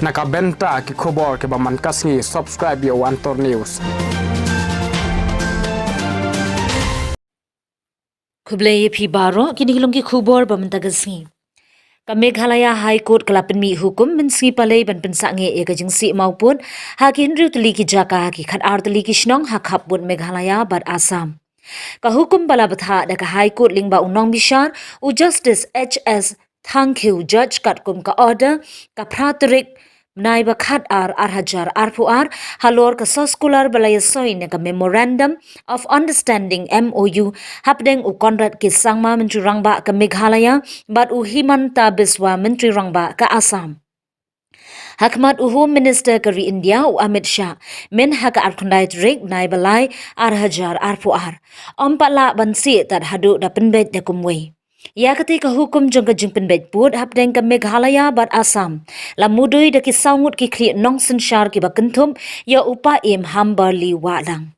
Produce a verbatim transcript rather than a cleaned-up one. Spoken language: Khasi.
Na ka bynta ki khubor kiba man ka sngi, subscribe ïa u Antor News. Khublei ïa phi baroh, kine ki long ki khubor ba mynta ka sngi. Ka Meghalaya High Court ka la pynmih hukum mynsngi palei ban pynsangeh ïa ka jingsih mawpud ha ki hynriew tylli ki jaka ha ki khatar tylli ki shnong ha khappud Meghalaya bad Assam. Ka hukum ba la bthah da ka High Court lyngba u nongbishar, u Justice H S Thangkhiew, judge, katkum ka order ka phra tarik bnai ba khatar, ar hajar arphew ar, halor ka soskular ba la ïasoi na ka Memorandum of Understanding, M O U, hapdeng u Conrad K Sangma, Myntri Rangbah ka Meghalaya, bad u Himanta Biswa, Myntri Rangbah ka Assam. Ha khmat u Home Minister ka ri India, u Amit Shah, mynha ka arphew khyndai tarik bnai ba lai, ar hajar arphew ar. Ym pat lah ban sieh tad haduh da pynbeit da kumwei. Ïa katei ka hukum jong ka jingpynbeit pud hapdeng ka Meghalaya bad Assam la mudui da ki saw ngut ki khlieh nongsynshar kiba kynthup ïa u Paiem Hamberly Wahlang.